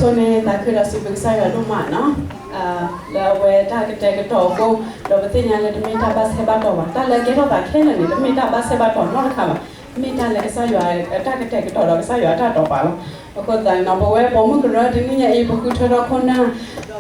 ဆိန့ၣ် သးခုဒီးစံးဘျုးကစၢ်ယွၤဒိၣ်မးနီၤ, လၢအဝဲတၢ်ကတဲာ်ကတီၤအဃိ, ဒီးပသ့ၣ်ညါလၢတမ့ၢ်တၢ်ဘၣ်ဆၢဘၣ်တီၤဘၣ်, တၢ်လၢကဲထီၣ်သးခဲလၢာ်န့ၣ် တမ့ၢ်တၢ်ဘၣ်ဆၢဘၣ်တီၤနီတခါဘၣ်, မ့ၢ်တၢ်လၢကစၢ်ယွၤအတၢ်ကတဲာ်ကတီၤဒီးကစၢ်ယွၤအတၢ်တိာ်ပာ်လီၤ. အဃိသတးန့ၣ်နီၤ ပဝဲပိာ်မုၣ်ကရၢတနံၣ်ညါအံၤ ပဃုထၢထီၣ်ခိၣ်နၢ်,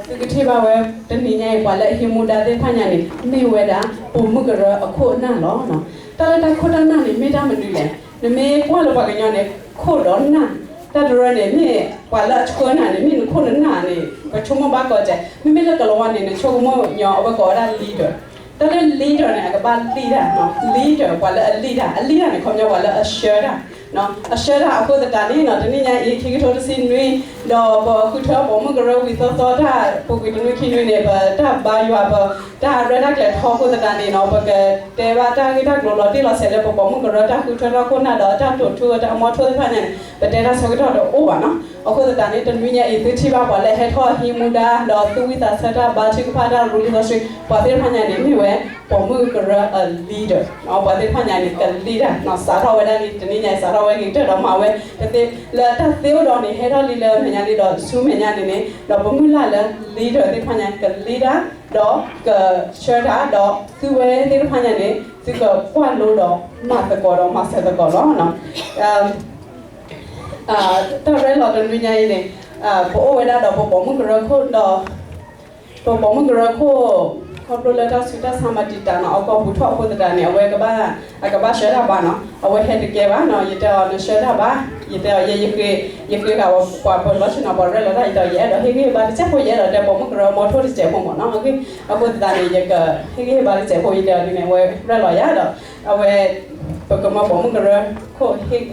ဒီးသုကထံၣ်ဘၣ်ဝဲတနံၤညါအံၤ ပှၤလၢအဟံးမူဒါသ့ၣ်တဖၣ်ညါန့ၣ် မ့ၢ်ဝဲဒၣ်ပိာ်မုၣ်ကရၢအခိၣ်အနၢ်လီၤ. တၢ်လၢတၢ်ခိၣ်တၢ်နၢ်န့ၣ် မ့ၢ်တၢ်မနုၤလဲၣ်. နမ့ၢ်ကွၢ်လၢပှၤကညီန့ၣ် ခိၣ်ဒီးနၢ်, တၢ်တရၢန့ၣ် မ့ၢ်ပှၤလၢအဆှၢနၤန့ၣ် မ့ၢ်နခိၣ်နနၢ်န့ၣ် ပဆိကမိၣ်ဘၣ်ကီးစဲး. မ့မ့ၢ်လၢကလၤဝါန့ၣ် နဆိကမိၣ်ညီ အဝဲကိးဝဲဒၣ် leader. တၢ်လၢ leader န့ၣ် အကဘၣ်လံၣ်တၢ်, leader ပှၤလၢအလံၣ်တၢ်, အလံၣ်တၢ်န့ၣ် ခီပညီပှၤလၢအဆှၢတၢ် အဆှၢတၢ်. အဃိသတးန့ၣ်နီၤ တနံၣ်ညါအံၤ ခံကထိတဆံနွံ, ဒီးပဃုထၢပိာ်မုၣ်ကရၢဝံၤသီသီတၢ် ပူၤကွံာ်တနွံခံနွံန့ၣ် ပတၢ်ဘါယွၤ ပတၢ်ရဲၣ်တၢ်ကျဲၤထီအဃိသတးန့ၣ်နီၤ ပကတဲဘၣ်တၢ်ဂ့ၢ်တၢ်ကျိၤလီၤတံၢ်လီၤဆဲးလၢပပိာ်မုၣ်ကရၢတၢ်ဃုထၢထီၣ်ခိၣ်နၢ်ဒီးတၢ်တိာ်ထူအတၢ်အမီထိသ့ၣ်တဖၣ်ညါန့ၣ် ပတဲတၢ်ဆၢကတီၢ်တအိၣ်ဘၣ်နီၤ. အဃိသတးန့ၣ် တနွံညါအံၤ သုထံၣ်ဘၣ်ပှၤလၢဟဲထီၣ်ဟံးမူဒါ ဒီးသူၣ်ဝံသးဆၢတၢ်ဘါထုကဖၣ်တၢ်ရူလံာ်စီဆှံ ပှၤသ့ၣ်တဖၣ်ညါန့ၣ် မ့ၢ်ဝဲပိာ်မုၣ်ကရၢအ leader, ပှၤသ့ၣ်တဖၣ်ညါန့ၣ် ကလံၣ်တၢ်နီၤ စးထီၣ်ဝဲဒၣ်လံ တနံၣ်ညါအံၤ စးထီၣ်ဝဲဂ့ၤကတၢၢ်ဒီးမၤဝဲ တသ့လၢတၢ်သ့အိၣ်ဒီးန့ၣ် ဟဲထီၣ်လံလၢမဲာ်ညါလံဒီးဆူမဲာ်ညါန့ၣ်န့ၣ် ဒီးပမုၢ်လၢ်လၢ leader သ့ၣ်တဖၣ်ညါ ကလံၣ်တၢ် ဒီးကဆှၢတၢ် ဒီးသုဝဲသ့ၣ်တဖၣ်ညါန့ၣ် သုကကွၢ်လိဒီးမၤသကိးဒီးမၤစၢၤသကိးလီၤ. တၢ်ရဲၣ်လီၤတနွံညါအံၤန့ၣ် ပအိၣ်ဝဲဒၣ်ဒီးပပိာ်မုၣ်ကရၢခိၣ်ဒီး ပပိာ်မုၣ်ကရၢခိၣ် ခီဖျိလၢတၢ်ဆူးတၢ်ဆါမၤတံာ်တာ်နီၤ အကီၢ်ပူၤထီၣ်အဃိသတးန့ၣ် အဝဲကဘၣ် အကဘၣ်ဆှၢတၢ်ဘါနီၤ အဝဲဟဲတကဲဘၣ်နီၤ ယတဲအီၤနဆှၢတၢ်ဘါ ယတဲအီၤ ယ ယဃ့ဃာ်ပှၤပလီၢ်ဆ့ၣ်နီၤ ပှၤရဲၣ်လီၤတၢ် ယတဲအီၤ ယအဲၣ်ဒိးဟ့ၣ်ဂံၢ်ဟ့ၣ်ဘါတစဲးဖိ ယအဲၣ်ဒိးတဲပိာ်မုၣ်ကရၢမီထိၣ်တစဲးဖိမ့ၢ်နီၤ အဃိသတးန့ၣ် ယကဟ့ၣ်ဂံၢ်ဟ့ၣ်ဘါတစဲးဖိ ယတဲအီၤဒ်န့ၣ် အဝဲရဲၣ်လီၤယၤဒီး အဝဲ ပကမၢပိာ်မုၣ်ကရၢခိၣ်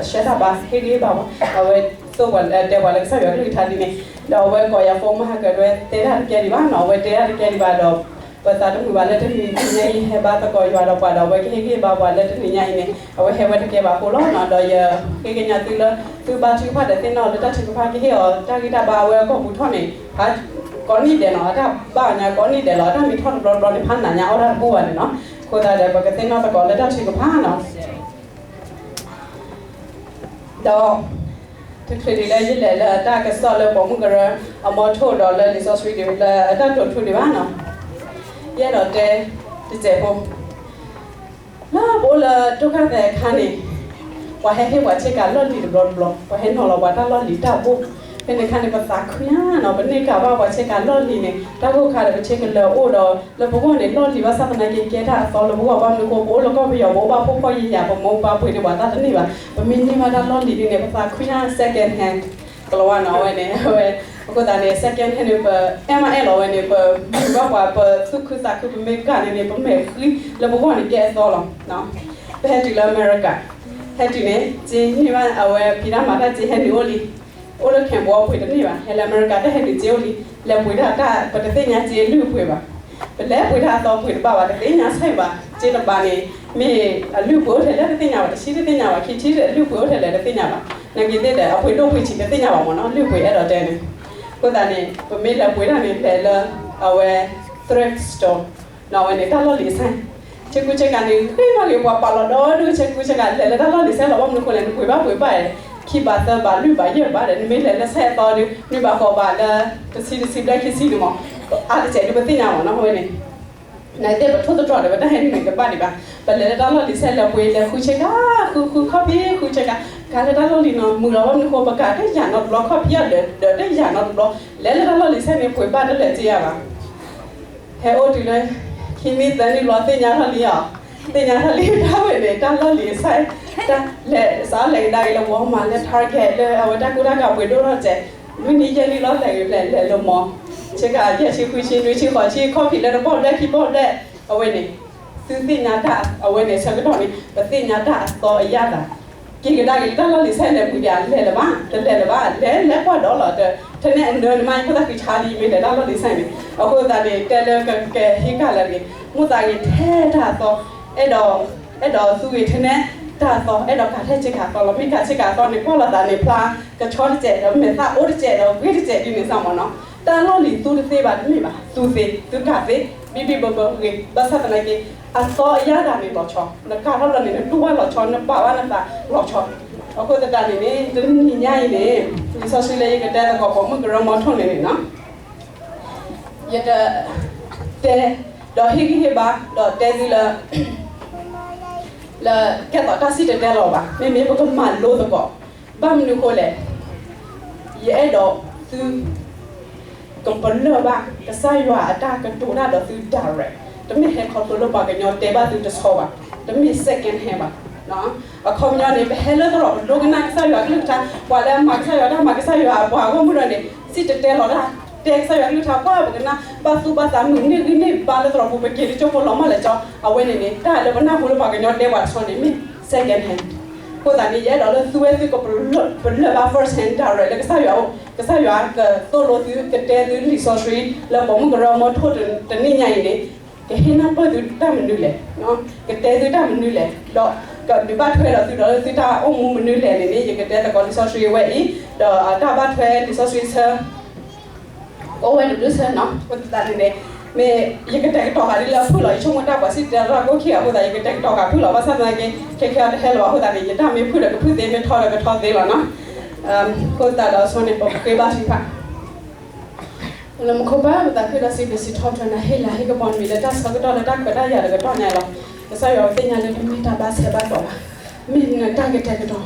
ဆှၢတၢ်ဘါ ဟ့ၣ်ဂံၢ်ဟ့ၣ်ဘါဝဲ အဝဲသိၣ်ပှၤတဲပှၤလၢကစၢ်ယွၤကလုၢ်ကထါဒ်န့ၣ် ဒီးအဝဲကိးယၤဖိမုၣ်ဟးကၢၤဒဝဲတဲတၢ်တကဲဒံးဘၣ်နီၤ အဝဲတဲတၢ်တကဲဒံးဘၣ်ဒီး ပသးတမုာ်ဘၣ်လၢတနံၤညါအံၤ ဟဲဘါသကိးယွၤဒီးပှၤဒီး အဝဲကဟ့ၣ်ဂံၢ်ဟ့ၣ်ဘါပှၤလၢတနံၤညါအံၤန့ၣ် အဝဲဟဲဝဲတကဲဘၣ်အဃိလီၤနီၤ ဒီးယဃ့ကညးသုလၢ သုဘါထုကဖၣ်ဒီးသ့ၣ်နီၣ်လၢတၢ်ထုကဖၣ်ကဟ့ၣ်အီၤ တၢ်ဂံၢ်တၢ်ဘါအဝဲအကီၢ်ပူၤထီၣ်န့ၣ် ဖးကိးနံၣ်ဒဲးနီၤ အတၢ်ဘါအီၤညါကိးနံၣ်ဒဲးလီၤ အတၢ်မ့ၢ်ထီၣ်တဘျီဘျီန့ၣ် ဖးနၤညါအီၣ်တၢ်တဘူၣ်ဘၣ်န့ၣ်နီၤ အဃိသတးဒီး ပကသ့ၣ်နီၣ်သကိးလၢတၢ်ထုကဖၣ်နီၤ ဒီး တချုးဒံးလၢယလဲၤလၢအတၢ်ကစီၣ်လၢပိာ်မုၣ်ကရၢ အမီထိၣ်ဒီးလၢလံာ်စီဆှံဒံးလၢအတၢ်တိာ်ထူဒံးဘၣ်နီၤ ယအဲၣ်ဒိးတဲ တစဲးဖိ လၢပအိၣ်လၢဒိၣ်ကၢ်သဲးအခါန့ၣ် ပှၤဟဲဟ့ၣ်ပှၤဆ့ကၤလီၢ်လံၤတဘျီတဘျီ ပှၤဟဲနီၤလီၤပှၤတၢ်လီၢ်လံၤတၢ်ဘိၣ် ဖဲန့ၣ်အခါန့ၣ် ပသးခုညါနီၤ ပန့ၢ်ကၤဘၣ်ပှၤဆ့ကၤလီၢ်လံၤန့ၣ် တၢ်ဂိၢ်ခါဒီးပဆ့ကလၢၤအိၣ်ဒီး လၢပဂီၢ်န့ၣ် လီၢ်လံၤဘၣ်ဆၣ်သနာ်က့ ကဲတၢ်အသီလၢပဂီၢ်ဘၣ်မနုၤအဃိ ပအိၣ်လၢကီၢ်ပယီၤ ပအိၣ်ဘၣ်ဖှီၣ်ဖှီၣ်ယာ်ယာ် ပမိၢ်ပပၢ်ပှ့ၤန့ၢ်ပှၤတၢ်တန့ၢ်ဘၣ် ပမ့ၢ်န့ၢ်ဘၣ်တၢ်လီၢ်လံၤဒ်န့ၣ် ပသးခုညါ second hand ကလီၤဝါနီၤ အဝဲန့ၣ် အဝဲ အဃိသတးန့ၣ် second hand န့ၣ် ပအဲၣ်မးအဲၣ်လီၤဝဲန့ၣ် ပမုာ်ဘၣ်ပှၤ ပသူၣ်ခုသးခု ပမ့ၢ်ကၤန့ၣ်န့ၣ် ပမဲာ်ဃံလၢပဂီၢ်န့ၣ် ကဲအသီလီၤ ပဟဲတုၤလၢအမဲရကၤ ဟဲတုၤန့ၣ် စ့န့ၢ်ဘၣ်အဝဲဖံးတၢ်မၤတၢ်စ့ဟဲနုာ်အိၣ်လံ အိၣ်လၢ Camp ပှ့ၤတန့ၢ်ဘၣ် ဟဲလၢအမဲရကၤတၢ်ဟဲနုာ်စ့အိၣ်လံ လဲၤပှ့ၤတၢ်တၢ် ပတသ့ၣ်ညါစ့အလုၢ်အပှ့ၤဘၣ် ပလဲၤပှ့ၤတၢ်အသီပှ့ၤတဘၣ်ဘၣ် တသ့ၣ်ညါဆၢဘၣ် စ့တဘးန့ၣ် မ့ၢ်အလုၢ်ပှ့ၤအိၣ်ထဲလဲၣ်တသ့ၣ်ညါဘၣ် တဆံတသ့ၣ်ညါဘၣ် ခံဆံအလုၢ်ပှ့ၤအိၣ်ထဲလဲၣ်တသ့ၣ်ညါဘၣ် နာ်က့သ့ၣ်ဒီး အပှ့ၤဒိၣ်ပှ့ၤဆံးတသ့ၣ်ညါဘၣ်မ့ၢ်နီၤ လုၢ်ပှ့ၤအဲၣ်ဒိးတဲန့ၣ် အဃိသတးန့ၣ် ပမ့ၢ်လဲၤပှ့ၤတၢ်န့ၣ် လဲၤလၢ အဝဲ thrift store နီၤ အဝဲန့ၣ် တၢ်လီၢ်လံၤဆဲ ဆ့ကူဆ့ကၤန့ၣ် ဃ့မးဂ့ၤ ပှၤပာ်လီၤဒီဒူၣ် ဆ့ကူဆ့ကၤ လဲၤလၢတၢ်လီၢ်လံၤဆဲလီၤ ဘၣ်မနုၤအဃိလဲၣ် နပှ့ၤဘၣ်ပှ့ၤဘၣ် ခံဘးသၢဘးလွံၢ်ဘးယဲၢ်ဘးဒီး နမ့ၢ်လဲၤလၢဆဲအသီဒီး နွံဘးဃိးဘးလၢ တဆံတဆံဘျဲၣ်ခံဆံန့ၣ်မ့ၢ် အါတစဲးဒုးပသ့ၣ်ညါမ့ၢ်နီၤ အဝဲန့ၣ် နသ့ၣ်ပထိၣ်သတြီၤဒီး ပတၢ်ဟဲနုာ်န့ၣ်တဘၣ်ဒံးဘၣ် ပလဲၤလၢတၢ်လီၢ်လံၤဆဲလဲၤပှ့ၤ လဲၤဃုဆ့ကၤ ဃုဃုခီၣ်ဖံး ဃုဆ့ကၤ ကၤလၢတၢ်လီၢ်လံၤနီၤ မုာ်လီၤ ဘၣ်မနုၤအဃိ ပကၤတယာ်နီတဘျီခီၣ်ဖံးအဒၢး တယာ်နီတဘျီ လဲၤလၢတၢ်လီၢ်လံၤဆဲန့ၣ် ပှ့ၤဘၣ်တလဲၤတယာ်ဘၣ် ဟဲအိၣ်တုၤလၢ ခံနံၣ်သၢနံၣ်ဘျီ သ့ၣ်ညါထီၣ်လံအီၤ သ့ၣ်ညါထီၣ်လံ တၢ်ဝဲန့ၣ် တၢ်လီၢ်လံၤဆဲ လဲၤစးလဲၤကဒါက့ၤလၢ Walmart လၢ Target လၢအဝဲတၢ်ကူတၢ်ကၤပှ့ၤဒိၣ်ထီၣ်စဲး လွံၢ်နံၣ်ယဲၢ်နံၣ်လီၤ လဲၤဂ့ၤလဲၤလဲၤလၢမီ ဆ့ကၤယဲၢ်ဆံဃုဆံနွံဆံဃိးဆံ ခီၣ်ဖံးလၢတဘီၣ်ဘျဲၣ်ခံဘီၣ်ဘျဲၣ် အဝဲန့ၣ် သုသ့ၣ်ညါတၢ် အဝဲန့ၣ် ဆၢကတီၢ်န့ၣ် ပသ့ၣ်ညါတၢ်အသီအယၣ်သး က့ၤကဒါက့ၤလၢတၢ်လီၢ်လံၤဆဲလဲၤပှ့ၤဒံး လဲၤလၢၤဘၣ် တလဲၤလၢၤဘၣ် လဲၤ လဲၤကွၢ်ဒီးလီၤ တ ထဲန့ၣ်အနၢၤန့ၣ်မး ယဖိသၣ်ဃံဆါလံ မ့ၢ်လဲၤတၢ်လီၢ်လံၤဆဲန့ၣ် အဃိသတးန့ၣ် တဲလၢကကဟ့ၣ်ကၤလၢအဂ့ၤ မိၣ်သးဂ့ၤထဲတၢ်အသီ အဲၣ်ဒိး အဲၣ်ဒိးသူဂ့ၤထဲန့ၣ် တၢ်အသီ အဲၣ်ဒိးကၤထဲဆ့ကၤအသီလီၤ မ့ၢ်ကၤဆ့ကၤအသီန့ၣ် ကွၢ်လိာ်သးန့ၣ် ဖျါကဆီတစဲးဒီး မဲာ်သၣ်အိၣ်တစဲးဒီး ဂ့ၤတစဲးဒ်န့ၣ်စ့ၢ်မ့ၢ်နီၤ တၢ်လီၢ်လံၤသူတသ့ဘၣ်တမ့ၢ်ဘၣ် သူသ့ သုကၤသ့ ဘံၣ်ဘံၣ်ဘၢဘၢဂ့ၤ ဘၣ်ဆၣ်သနာ်က့ အသီအယၣ်သးန့ၣ်လီၤဆီ နကၤထီၣ်လီၤန့ၣ် နတူၢ်ဘၣ်လီၤဆီ နပာ်ဘၣ်နသးလီၤဆီ အဃိသတးန့ၣ်န့ၣ် တနံၤညါအံၤန့ၣ် လံာ်စီဆှံလၢယကတဲသကိးပိာ်မုၣ်ကရၢမိထိၣ်န့ၣ်န့ၣ်နီၤ, ယတတဲ ဒီးဟ့ၣ်ဂံၢ်ဟ့ၣ်ဘါ ဒီးတဲသုလၢ လၢကဲသိးတၢ်စံၣ်တဲၤတဲလီၤဘၣ်, မ့မ့ၢ်ပကမၤလိသကိး, ဘၣ်မနုၤအဃိလဲၣ်, ယအဲၣ်ဒိးသု ကပလၢၢ်ဘၣ် ကစၢ်ယွၤအတၢ်ကတိၤတၢ်ဒီးသု direct, တမ့ၢ်ဟဲခီဖျိလၢပှၤကညီတဲဘၣ်သုတဆီဘၣ်, တမ့ၢ် second hand ဘၣ်. အခီပညီန့ၣ် ပဟဲလၢသရိာ်ပဒိကနၣ်ကစၢ်ယွၤကလုၢ်ကထါ, ပှၤလၢအမၤကစၢ်ယွၤတၢ်မၤကစၢ်ယွၤအပှၤဂီၢ်မုၢ်ဒီးန့ၣ် စံၣ်တဲၤတဲလီၤတၢ်, တဲကစၢ်ယွၤကလုၢ်ကထါ ပှၤပကနၣ် ဘၣ်သူၣ်ဘၣ်သးမုာ်န့ၢ်ဂံၢ်န့ၢ်ဘါလၢသရိာ်ပူၤ ပက့ၤတကၠိဖိလီၤမၢ်လၢကၠီ, အဝဲန့ၣ်န့ၣ် တၢ်လၢပနၢ်ဟူလၢပှၤကညီတဲပှၤတဆီန့ၣ် မ့ၢ် second hand. အဃိသတးန့ၣ် ယအဲၣ်ဒိးလၢသုဝဲသုကပလၢၢ်ဘၣ် first hand direct လၢကစၢ်ယွၤအိၣ်, ကစၢ်ယွၤကသိၣ်လိသု ကတဲသုလံာ်စီဆှံ လၢပိာ်မုၣ်ကရၢမိထိၣ်တနံၤညါအံၤန့ၣ် ကဟ့ၣ်နၢ်ပၢၢ်သုတၢ်မနုၤလဲၣ်, ကတဲသုတၢ်မနုၤလဲၣ်, ဒီးကဒုးဘၣ်ထွဲဒီးသုဒီးသုတၢ်အိၣ်မူမနုၤလဲၣ်န့ၣ်န့ၣ် ယကတဲသကိးလံာ်စီဆှံအဝဲအံၤ, ဒီးတၢ်ဘၣ်ထွဲလံာ်စီဆှံဆၢ အိၣ်ဝဲတဘျုးဆၢနီၤ, အဃိသတးန့ၣ်န့ၣ် မ့ၢ်ယကတဲာ်ကတီၤဃာ်ဒ်လၢအဖုၣ်လီၤ ယဆိကမိၣ်တၢ်ပှၤစံၣ်တဲၤတဲလီၤတၢ်ကိၣ်ခံဂၤအဃိသတး ယကတဲာ်ကတီၤဃာ်ဖုၣ်လီၤ, ဘၣ်ဆၣ်သနာ်က့ ခဲခဲအံၤတဟဲလၢၤဘၣ်အဃိသတးန့ၣ် ယတၢ်မ့ၢ်ဖုၣ်ဒီးကဖုၣ်သ့ မ့ၢ်ထီဒီးကထီသ့လီၤနီၤ. အဃိသတးဒီးဆိန့ၣ် ပဃ့ဘါထုကဖၣ် လၢမူခိၣ်ဘၣ်ပသးခုဒီးစံးဘျုးစံးထီၣ်ပတြၢၤနၤ ဟ့ၣ်လၤဟ့ၣ်ကပီၤနမံၤလၢတၢ်ဆၢကတီၢ်လၢတၢ်ခွဲးတၢ်ယာ်တကတီၢ်ညါလီၤ. ကစၢ်ယွၤပသ့ၣ်ညါလၢနမ့ၢ်တၢ်ဘၣ်ဆၢဘၣ်တီၤဘၣ်, မ့ၢ်နတၢ်ကတဲာ်ကတီၤ,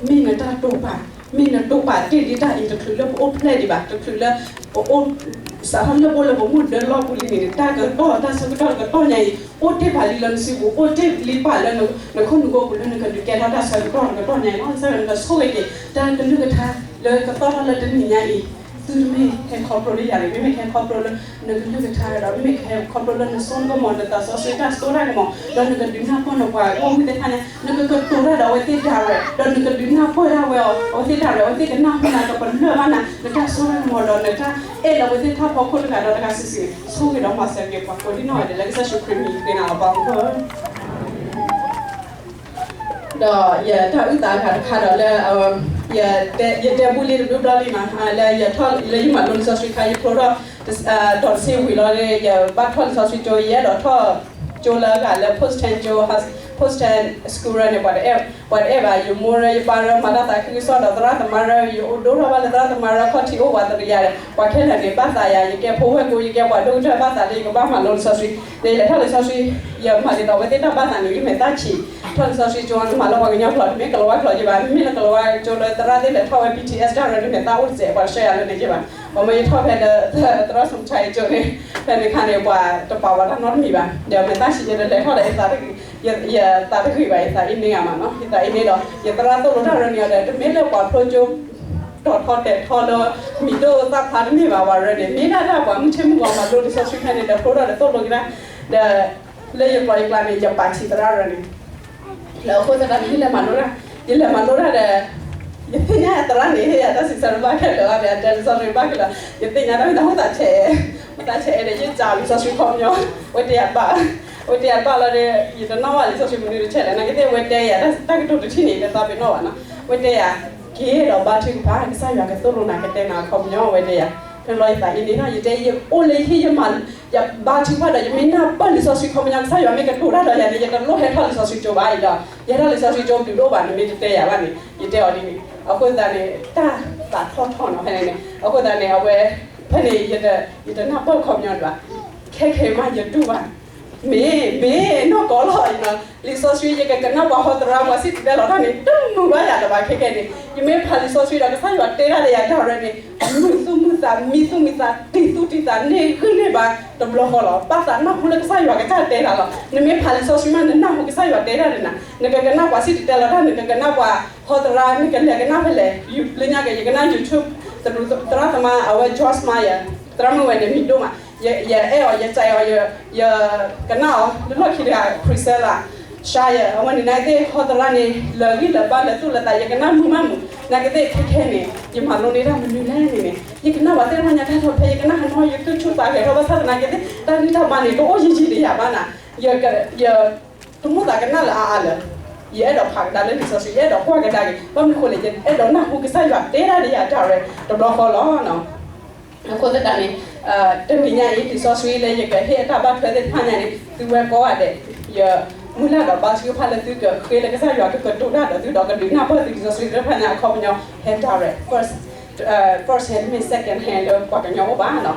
မ့ၢ်နတၢ်တိာ်ပာ်, မ့ၢ်နတိာ်ပာ်တ့ၢ်လံတၢ်အံၤ တချုးလၢပအိၣ်ဖျဲၣ်ဒံးဘၣ်, တချုးလၢ ပအိၣ်စးထီၣ်လၢပအိၣ်လၢပမူဒၢလီၢ်ပူၤလံန့ၣ် တၢ်ကတီၢ်တၢ်ဆၢကတီၢ်တကတီၢ်ညါအံၤ အိၣ်တ့ၢ်ပာ်လံလၢနစုပူၤ, အိၣ်တ့ၢ်လံပာ်လၢနခိၣ်နူာ်ကိးပူၤလၢနကဒုးကဲထီၣ်တၢ်ဆၢကတီၢ်တကတီၢ်ညါအံၤလီၤ. ကစၢ်ယွၤနကဆိၣ်ဂ့ၤက့ၤ တၢ်ကလုၢ်ကထါလၢကသီၣ်ထီၣ်လၢတနံၤညါအံၤ, သုတမ့ၢ်ဟဲခီဖျိလၢယၤန့ၣ် မ့မ့ၢ်ကဟဲခီဖျိလၢနကလုၢ်ကထါဒီး မ့မ့ၢ်ကဟဲခီဖျိလၢနစိနကမီၤ နသးစီဆှံတၢ်စိတၢ်ကမီၤ ဒီးနကဒုးနၢ်ပၢၢ်နပှၤဂီၢ်မုၢ်သ့ၣ်တဖၣ်ညါ နကကတိၤတၢ်ဒီးအဝဲသ့ၣ် direct ဒီးနကဒုးနၢ်ပၢၢ်ဒၣ်ဝဲအီၤ အဝဲသ့ၣ် direct အဝဲသ့ၣ်ကနၢ်ဟူနၤ ကပလၢၢ်ဘၣ်နၤ နတၢ်စိတၢ်ကမီၤဒီးနတၢ်အဲၣ်လၢအဝဲသ့ၣ်တဖၣ်ဖီခိၣ်တဂၤဒီးတဂၤစုာ်စုာ်န့ၣ် ဆိၣ်ဂ့ၤဒီးမၤစၢၤက့ၤပှၤကိးဒံနီၢ်ဂၤဒဲး လၢကစၢ်ယ့ၣ်ၡူးခရံာ်မံၤဃ့နၤလီၤ ပၢ်မုၣ်ဖိ ဒီးယတၢ်အုၣ်သးတခါတခါဒီးလၢ ယတဲ ယတဲဘူးလံတဘျီဘျီလံနီၤ လၢယထီၣ် လၢယမၤလိလံာ်စီဆှံခါ ယဖျိထီၣ် ဒီးတဆံဝံၤလီၤ ယဘၣ်ထီၣ်လံာ်စီဆှံကၠိ ယအဲၣ်ဒိးထီၣ်ကၠိလၢအဂၤလၢ Post Ten ကၠိ Post Ten School န့ၣ် ပှၤတအဲၣ် ပှၤတအဲၣ်ဘၣ် ယမိၢ်ရၢ ယပၢ်ရၢ မၤတၢ်သးခုကစီၣ်ဒီးသရၣ်သမါရၢ ယအိၣ်ဒိၣ်ထီၣ်ဘၣ်လၢသရၣ်သမါရၢ ခီၣ်ထံးအိၣ်ပှၤတကယၤဒီး ပှၤခဲလၢာ်န့ၣ် ဘၣ်သးယၤ ယကဲဖိဝဲၢ်ကိ ယကဲပှၤဒိၣ်ကတၢၢ်ဘၣ်သးလၢယကဘၣ်မၤလိလံာ်စီဆှံ ဒီးယလဲၤထီၣ်လံာ်စီဆှံ ယမၤဒ်သိးအဝဲသ့ၣ်တၢ်ဘၣ်သးန့ၣ် ယမဲာ်သၣ်ဆံး ထီၣ်လံာ်စီဆှံကၠိ နမၤလၢပှၤကညီကျိာ် တမ့ၢ်ကလၤဝါကျိာ်က့ဘၣ် မ့မ့ၢ်လၢကလၤဝါကျိာ်လၢသရၣ်သ့ၣ်လဲၤထီၣ်ဝဲ ဘီထံၣ်အ့ၣ် တၢ်ရၢန့ၣ် မဲာ်သၣ်အိၣ်တစဲး ပှၤတဆှၢယၤလၢန့ၣ်က့ဘၣ် ပှၤမ့ၢ်ယထီၣ်ဖဲလၢ သရၣ်စူၤဆါယကၠိန့ၣ် ဖဲန့ၣ်ခါန့ၣ် ပှၤတပာ်ဝဲတၢ်နီတမံၤဘၣ် ဒီးမဲာ်သၣ်ဆံးယဲဒီးလဲၤထီၣ်ဒီး ယသးတဂ့ၤဘၣ် ယသးအ့န့ၢ်ဂ့ၤမးနီၤ ယသးအ့န့ၢ်ဒီး ယသရၣ်သိၣ်လိတၢ်ရၢန့ၣ်ဒီး တမ့ၢ်လၢပှၤဖျိကၠိ တီၤထီတဲာ်ထီလၢ မံၤဒိၣ်သၣ်ဖျါတမ့ၢ်ဘၣ် ပှၤရၢန့ၣ် မ့ၢ်ဒၣ်တၢ်ပှၤမုၢ်ဆ့ၣ်မုၢ်ဂီၤမၤလိလံာ်စီဆှံဖဲန့ၣ်ဒီး ဖျိထီၣ်ဒီးသိၣ်လိက့ၤတၢ် ဒီး လၢယကျိာ်ယကျါန့ၣ် ယပာ်ဆံးသရၣ်ရၢန့ၣ် လၢအဃိသတးန့ၣ် ယလဲၤမၤလိတၢ် ယလဲၤမၤလိတၢ်ဒီး ယသ့ၣ်ညါသရၣ်န့ၣ် ဟ့ၣ်ယၤတၢ်စံးဆၢတဘၣ်ခဲလၢာ်ဘၣ်ဒီး အတဲလံာ်စီဆှံဘၣ်ခဲလၢာ် ယသ့ၣ်ညါတၢ်မ့ၢ်တၢ် မ့ၢ်သးဆဲးအဲး မ့ၢ်သးဆဲးအဲးဒီး ယစံးလံာ်စီဆှံခီပညီ ဝဲတဲယၤဘၣ် ဝဲတဲယၤဘၣ်လီၤဒီး ယတနီၣ်ဘၣ်လံာ်စီဆှံမနုၤတဆဲးလဲၣ် နာ်က့သ့ၣ် ဝဲတဲယၤတၢ်ကတိၤတထံၣ်န့ၣ် တသးပ့ၤနီၣ်ဘၣ်နီၤ ဝဲတဲယၤ က့ၤဒီးဘါထုကဖၣ် ကစၢ်ယွၤကသိၣ်လိနၤ ကတဲနၤအခီပညီ ဝဲတဲယၤ ဖဲလီၤယသးအ့န့ၢ်ဒီး ယတဲယအိၣ်လၢယဟံၣ်ယမၤ ယဘါထုကဖၣ်ဒီး ယမ့ၢ်နၢ်ပၢၢ်လံာ်စီဆှံခီပညီ ကစၢ်ယွၤမ့ၢ်ကတိၤတၢ်ဒီးယၤန့ၣ် ယတလိၣ်ဟဲထီၣ်လံာ်စီဆှံကၠိဘၣ်အံၤဒီး ယဟဲထီၣ်လံာ်စီဆှံကၠိတုၤဒိၣ်ဘၣ် နမ့ၢ်တတဲယၤဘၣ်န့ၣ် ယတဲအီၤဒ်န့ၣ် အဃိသတးန့ၣ် တၢ်သးထီၣ်ထီၣ်နီၤဖဲန့ၣ်န့ၣ် အဃိသတးန့ၣ် အဝဲ ဖဲန့ၣ် ယတနၢ်ပၢၢ်ခီပညီဒံးဘၣ် ခဲခဲအံၤမးယတူၢ်ဘၣ် မ့ၢ် မ့ၢ်နီၢ်ကီၢ်လီၤအံၤနီၤ လံာ်စီဆှံ ယကကနၣ်ပှၤဟီသရၣ် ပှၤစံၣ်တဲၤတဲလီၤတၢ်န့ၣ် တမုာ်ဘၣ်ယၤလၢၤဘၣ်ခဲခဲန့ၣ် ယမ့ၢ်ဖးလံာ်စီဆှံဒီး ကစၢ်ယွၤတဲတၢ်လၢယၤတၢ်ရဲၣ်န့ၣ် မုာ်သူၣ်မုာ်သး မံသူၣ်မံသး တံၢ်သူၣ်တံၢ်သး န့ၢ်ဂံၢ်န့ၢ်ဘါ တဘျီဃီလီၤ. ဘၣ်သးနၢ်ဟူလၢကစၢ်ယွၤကစၢ်တဲတၢ်လီၤ. နမ့ၢ်ဖးလံာ်စီဆှံမး နနၢ်ဟူကစၢ်ယွၤတဲတၢ်န့ၣ်နၤ နကကနၣ်ပှၤစံၣ်တဲၤတဲလီၤတၢ် နကကနၣ်ပှၤဟီသရၣ် နကလဲၤကနၣ်ဖဲလဲၣ် လၢညါက့ၤ ယကနၣ် YouTube သရၣ်သမါ အဝဲ Joyce Meyer သရၣ်မုၣ်ဝဲန့ၣ် မံၤဒိၣ်မး ယအဲၣ်အီၤ ယစံးအီၤ ယကနၣ်အီၤ လၢလီၢ်ခံတဂၤ Priscilla Shirer အဝဲန့ၣ်နာ်သ့ၣ် ဟီသရၣ်န့ၣ် လၢဂံၢ်လၢဘါလၢသူၣ်လၢသး ယကနၣ်မုာ်မးမုာ် နာ်က့သ့ၣ်ခဲခဲန့ၣ် ယမၤလိန့ၢ်တၢ်မနုၤလဲၣ်န့ၣ်န့ၣ် ယကနၣ်ပှၤသ့ၣ်တဖၣ်ညါတၢ်ထီၣ်ဖဲ ယကနၣ်ဟးနီၤ ယသူၣ်ဆူၣ်သးဂဲၤထီၣ်ဘၣ်ဆၣ်သနာ်က့သ့ၣ် တၢ်ဂံၢ်တၢ်ဘါန့ၣ် တအိၣ်ယံာ်ယံာ်ဒီးယၤဘၣ်နၤ ယ တမိၣ်သးကနၣ်လၢအါအါလၢာ် ယအဲၣ်ဒိးဖးကဒါလၢလံာ်စီဆှံ ယအဲၣ်ဒိးကွၢ်ကဒါက့ၤ ဘၣ်မနုၤအဃိလဲၣ် ယအဲၣ်ဒိးနၢ်ဟူကစၢ်ယွၤတဲတၢ်ဒီးယၤတၢ်ရဲၣ်တဘျီဃီလီၤ. အဃိသတးန့ၣ် တနံၤညါအံၤ လံာ်စီဆှံလၢယကဟ့ၣ်အတၢ်ဘၣ်ထွဲသ့ၣ်တဖၣ်ညါန့ၣ် သုဝဲကိးဂၤဒဲး ယ မုၢ်လၢ်ဒီးဘါထုကဖၣ်လၢသုကဃ့လၢကစၢ်ယွၤကကတိၤတၢ်ဒီးသုဒီးကဒုးနၢ်ပၢၢ်သုလံာ်စီဆှံသ့ၣ်တဖၣ်န့ၣ် အခီပညီ ဟဲ direct, first, first hand မ့ၢ် second hand လၢပှၤကညီအိၣ်ဘၣ်နီၤ.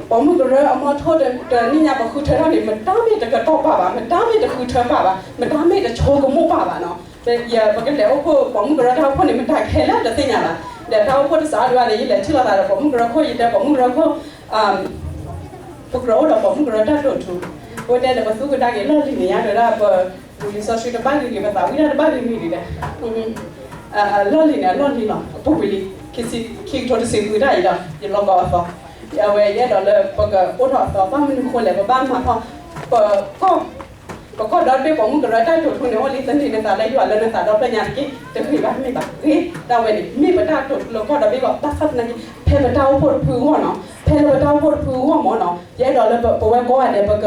ပိာ်မုၣ်ကရၢအမီထိၣ်တနံၣ်ညါပဃုထၢထီၣ်န့ၣ် မတၤမ့ၢ်တကတီၢ်ပာ်ဘၣ်, မတၤမ့ၢ်တဃုထၢပာ်ဘၣ်, မတၤမ့ၢ်တဆိကမိၣ်ပာ်ဘၣ်နီၤ. ပကလဲၤအိၣ်ဖှိၣ်ပိာ်မုၣ်ကရၢတၢ်အိၣ်ဖှိၣ်န့ၣ် မတၤခဲလၢာ်တသ့ၣ်ညါဘၣ်. ဒီးတၢ်အိၣ်ဖှိၣ်တစးအီၤဒံးဘၣ်န့ၣ် ယလဲၤထံၣ်လိာ်သးဒီးပိာ်မုၣ်ကရၢခိၣ် ယတဲပိာ်မုၣ်ကရၢခိၣ် ပကြၢးအိၣ်ဒီးပိာ်မုၣ်ကရၢတၢ်တိာ်ထူ, အဝဲတဲဒီးပသူကဒါက့ၤလီၢ်လံၤန့ၣ် ယၤဒီးဒၣ်ပ ပလံာ်စီဆှံတဘၣ်ဂ့ၤဂ့ၤ ပသးဝံၣ်တၢ်တဘၣ်ဂ့ၤဂ့ၤဒံးဒီး လီၢ်လံၤန့ၣ် အလီၢ်လံၤလီၤ. အပူၤကွံာ်လံ, ခံကထိတဆံဃုတၢ်အံၤဒီး ယလီၤကီအသီ, အဝဲယအဲၣ်ဒိးလၢပကအိၣ်ထီၣ်အသီ ဘၣ်မနုၤဃိလဲၣ် ပဘၣ်မၤထီၣ် ပကီၢ် ပကီၢ်ဒီဘ့ၣ်ပိာ်မုၣ်ကရၢတၢ်တိာ်ထူန့ၣ် အိၣ်လံသန့ၤနသးလၢယွၤလၢနသးဒီဖျၢၣ်ညါတက့ၢ် တဂ့ၤဘၣ်မ့ၢ်ဘၣ် ဂ့ၤ, တၢ်ဝဲန့ၣ် မ့ၢ်ပတၢ်တိာ်ထူလၢကီၢ်ဒီဘ့ၣ်လီၤ. ဘၣ်ဆၣ်သနာ်က့ ဖဲပတၢ်အိၣ်ဖှိၣ်တဖုအဂီၢ်နီၤ, ဖဲလၢပတၢ်အိၣ်ဖှိၣ်တဖုအဂီၢ်မ့ၢ်နီၤ ယအဲၣ်ဒိးလၢပဝဲကိးဂၤဒဲး ပက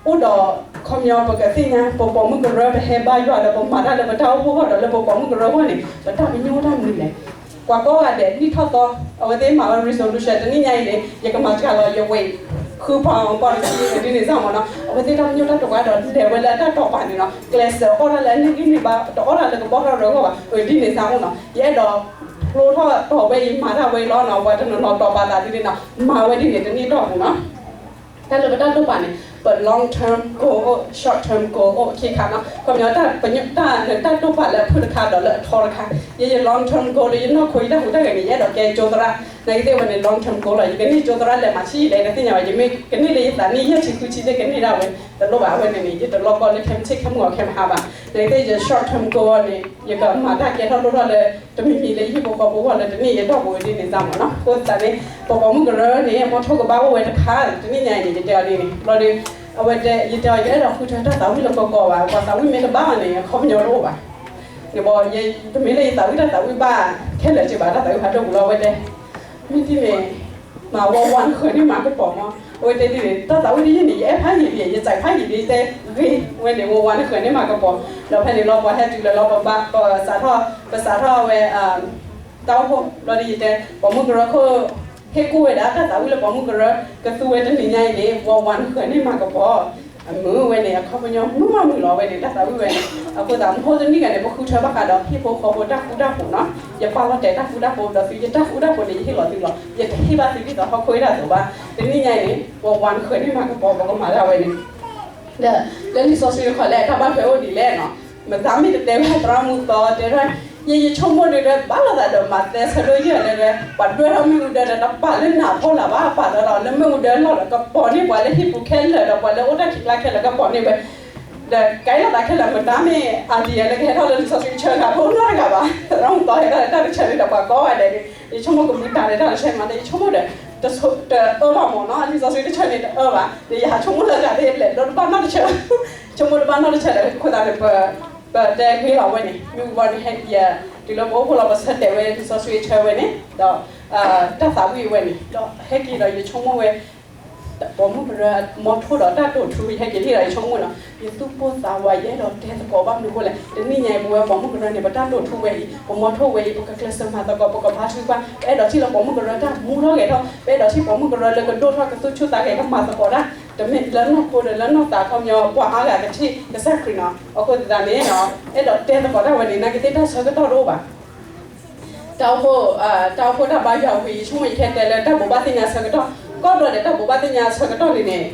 အိၣ်ဒီး ခီပညီပကသ့ၣ်ညါ ပပိာ်မုၣ်ကရၢ ပဟဲဘါယွၤဒီးပမၤတၢ်လၢပတၢ်အိၣ်ဖှိၣ်အဂီၢ်ဒီးလၢပပိာ်မုၣ်ကရၢအဂီၢ်န့ၣ် ပတၢ်ပညိၣ်တၢ်မနုၤလဲၣ်. ပှၤကိးဂၤဒဲးနံၣ်ထီၣ်သီ အဝဲသ့ၣ်မၤဝဲ resolution တနံၣ်ညါအံၤန့ၣ် ယကမၤစှၤလီၤ ယဝဲ ဃုဖီၣ်ပီၣ်တဆံ ဒ်န့ၣ်စ့ၢ်မ့ၢ်နီၤ အဝဲသ့ၣ်တၢ်ပညိၣ်တၢ်တိာ်ပာ်ဒီးလဲၤဝဲလၢအတၢ်တိာ်ပာ်န့ၣ်နီၤ ကျဲးစၢးအီၣ်တၢ်လၢအန့ၢ်ဂံၢ်န့ၢ်ဘါ တအီၣ်တၢ်လၢကဘီၣ်ထီၣ်ရၢအဂီၢ်ဘၣ် ဒ်န့ၣ်စ့ၢ်မ့ၢ်နီၤ ယအဲၣ်ဒိး ဖျိထီၣ်တီၤဝဲအံၤ မၤတၢ်ဝဲအံၤလီၤနီၤ ပှၤတနီၤနီၤတိာ်ပာ်သးဒ်န့ၣ်နီၤ မၤဝဲဒ်န့ၣ်တန့ၢ်တီၢ်ပူၤနီၤ တၢ်လၢပတၢ်တိာ်ပာ်န့ၣ် ပ long term goal အိၣ် short term goal အိၣ်ခံခါနီၤ ခီပညီတၢ် တၢ်တိာ်ပာ်လၢအဖုၣ်တခါဒီးလၢအထီတခါ ယဲယ long term goal လၢယနီၢ်ခိယတၢ်ဟူးတၢ်ဂဲၤန့ၣ် ယအဲၣ်ဒိးကဲကၠိသရၣ် နာ်က့သ့ၣ်ဝဲန့ၣ် long term goal လီၤ ယကန့ၢ်ကၠိသရၣ်လဲၤမးဆံးလဲၣ် နသ့ၣ်ညါဘၣ် ယမ့ၢ်ကန့ၢ်လၢယသးနံၣ်ယဲၢ်ဆံဃုဆံသ့ၣ်ကန့ၢ်ဒၣ်ဝဲ တလိၣ်ဘၣ်အဝဲန့ၣ်န့ၣ် ယတလီၢ်ကီလၢခဲမုၢ်ဆ့ၣ်ခဲမုၢ်ဂီၤခဲမုၢ်ဟါဘၣ် နာ်က့သ့ၣ်ယ short term goal န့ၣ် ယကမၤတၢ်ကဲထီၣ်လိၣ်ထီၣ်လၢ တမံၤမံၤလၢယဟံၣ်ဖိဃီဖိအဂီၢ်လၢတန့ၢ်ယဲၢ်တီၢ်ပူၤဝဲဒ်န့ၣ်စ့ၢ်မ့ၢ်နီၤ အဃိသတးန့ၣ် ပပိာ်မုၣ်ကရၢန့ၣ် မ်ထိၣ်ကဘၣ်အိၣ်ဝဲတခါ တနံၣ်ညါအံၤန့ၣ် ယတဲအီၤဒ်န့ၣ် လီၤဒီး အဝဲတဲ ယတဲအီၤ ယအဲၣ်ဒိးဃုထၢတၢ်သးဝံၣ်လၢကီကီဘၣ် ပှၤသးဝံၣ်မ့ၢ်တဘၣ်ဘၣ်န့ၣ် အခီပညီတအိၣ်ဘၣ် န့ၣ်ဘၣ် တမ့ၢ်လၢယသးဝံၣ်တၢ်သးဝံၣ်ဘၣ် ခဲလၢာ်က့ဘၣ် တၢ်သးဝံၣ်ဖးဒိၣ်ပူၤလီၤ အဝဲတဲ မ့ၢ်ဒ်န့ၣ် မၤဝီဝါနဃၢၤန့ၢ်မၤကပီၤမး အဝဲတဲဒ်န့ၣ် တၢ်သးဝံၣ်တယုၢ်န့ၣ် ယအဲၣ်ဖးယံာ်ဒ် ယစဲးဖးယံာ်ဒ် တဲဂ့ၤဝဲန့ၣ် ဝီဝါနဃၢၤန့ၢ်မၤကပီၤ ဒီးဖဲန့ၣ်လီၤ ပှၤဟဲတုၤလၢလီၤ ပဘၣ် ပစးထီၣ် ပစးထီၣ်ဝဲ တၢ်အိၣ်ဖှိၣ် လီၤဒ်ယတဲ ပိာ်မုၣ်ကရၢခိၣ် ဟ့ၣ်ကူၣ်ဝဲဒၣ်တၢ်သးဝံၣ်လၢပိာ်မုၣ်ကရၢ ကသူဝဲတနံၤညါအံၤန့ၣ် ဝီဝါနဃၢၤန့ၢ်မၤကပီၤ အမုာ်ဝဲန့ၣ် အခီပညီမုာ်မးမုာ်လီၤဝဲန့ၣ် တၢ်သးဝံၣ်ဝဲန့ၣ် အဃိသတး မဟိတနံၣ်ဂၤန့ၣ် ပဃုထၢဘၣ်ဃးဒီးဟံၣ်ဖိဃီဖိတၢ်ဃူတၢ်ဖိးနီၤ ယပာ်လီၤတဲာ်တၢ်ဃူတၢ်ဖိးဒီးသု ယတၢ်ဃူတၢ်ဖိးန့ၣ် ယဟ့ၣ်လီၤသုလီၤ ယတဟ့ၣ်ဘၣ်သုဒ်သိးဟီၣ်ခိၣ်ဒၣ်သိးဘၣ် တနံၣ်ညါအံၤန့ၣ် ဝီဝါနဃၢၤန့ၢ်မၤကပီၤ ပကမၤတၢ်ဝဲန့ၣ် ဒီး လၢလံာ်စီဆှံတခီလဲၣ် တၢ်ဘၣ်ထွဲအိၣ်ဒ်လဲၣ်နီၤ မသးမ့ၢ်တတဲဝဲသရၣ်မုၣ်သီတဲထီၣ် ယယဆိကမိၣ်ဒ်ဒီး ဘၣ်လိာ်သးဒီးမးသဲဆၢဒိၣ်ယဲၢ်လၢ ပှၤဒွဲၣ်ထီၣ်မ့ၣ်အူဒၢဒီး တပာ်လၢနးဖီလာ်ဘၣ် ပာ်လီၤလၢမ့ၣ်အူဒၢလီၢ်ဒီး ကပီၤန့ၢ်ပှၤလၢဟံၣ်ပူၤခဲလၢာ်ဒီး ပှၤလၢအိၣ်တၢ်ခံးကျါခဲလၢာ်ကပီၤန့ၢ်ဝဲ ဒီးကဲလိာ်သးခဲလၢာ် မတၤမ့ၢ် idea လၢကဟဲထီၣ်လၢလံာ်စီဆှံဆၢတဂၤ ဖိနီတဂၤဘၣ် သရၣ်မုၣ်သီဟဲထီၣ်လၢတၢ်တဆၢန့ၣ်ဒီး ပှၤကိးဂၤဒဲးန့ၣ် ယဆိကမိၣ်ကမူတၢ်လၢတၢ်တဆၢမး ယဆိကမိၣ်ဒီး တအၢဘၣ်မးနီၤ လံာ်စီဆှံတဆၢန့ၣ်တအၢဘၣ် ဒီးယဟးဆိကမိၣ်လၢတဂၤသ့ၣ်လဲၣ် ဒီးတဘၣ်နီတဆၢ ဆိကမိၣ်တဘၣ်နီတဆၢဒီး အဃိသတးန့ၣ် ပ ပတဲဂ့ၤလီၤဝဲန့ၣ် မ့ၢ်ဝံၤဘၣ်န့ၣ် ဟဲက့ၤ တုၤလၢပအိၣ်ဖှိၣ်လီၤ ပဆၢတဲာ်ဝဲလံာ်စီဆှံဆၢဝဲန့ၣ် ဒီး တၢ်သးဝံၣ်ဝဲန့ၣ် ဒီးဟဲက့ၤဒီးယဆိကမိၣ်ဝဲ ပိာ်မုၣ်ကရၢ မ်ထိၣ်ဒီးတၢ်တိာ်ထူ ယဟဲက့ၤဟ့ၣ်ဒီးယဆိကမိၣ်နီၤ ယသူၣ်ပိၢ်သးဝး ယအဲၣ်ဒိးတဲသကိးဘၣ်မနုၤအဃိလဲၣ် တနံၣ်ညါအံၤ ပဝဲပိာ်မုၣ်ကရၢန့ၣ် ပတၢ်တိာ်ထူဝဲအံၤ ပမ်ထိၣ်ဝဲအံၤ ပကကျဲးစၢးမၤသကိး ပကဘါထုကဖၣ် ပအဲၣ်ဒိးထံၣ်လၢပိာ်မုၣ်ကရၢတၢ်မူထီၣ်ဂဲၤထီၣ် ပအဲၣ်ဒိးထံၣ်ပိာ်မုၣ်ကရၢလၢကဒိၣ်ထီၣ်ကသူၣ်ဆူၣ်သးဂဲၤကမၤသကိးတၢ် တမ့ၢ်လၢနီၢ်ခိဒီးလၢနီၢ်သးခီပညီ ပှၤအါဂၤကထံၣ်ကစၢ်ခရံာ်နီၤ အဃိသတးန့ၣ် အဲၣ်ဒိးတဲသကိးတၢ်ဝဲန့ၣ် နာ်က့သ့ၣ်တၢ်ဆၢကတီၢ်တအိၣ်ဘၣ် တၢ်အိၣ်ဖှိၣ် တၢ်အိၣ်ဖှိၣ်တၢ်ဘါယွၤဝံၤ ယဆိကမိၣ်ယဟဲတဲလၢတၢ်ဘိးဘၣ်သ့ၣ်ညါဆၢကတီၢ် ကီၢ်ဒီးတၢ်ဘိးဘၣ်သ့ၣ်ညါဆၢကတီၢ်န့ၣ်န့ၣ်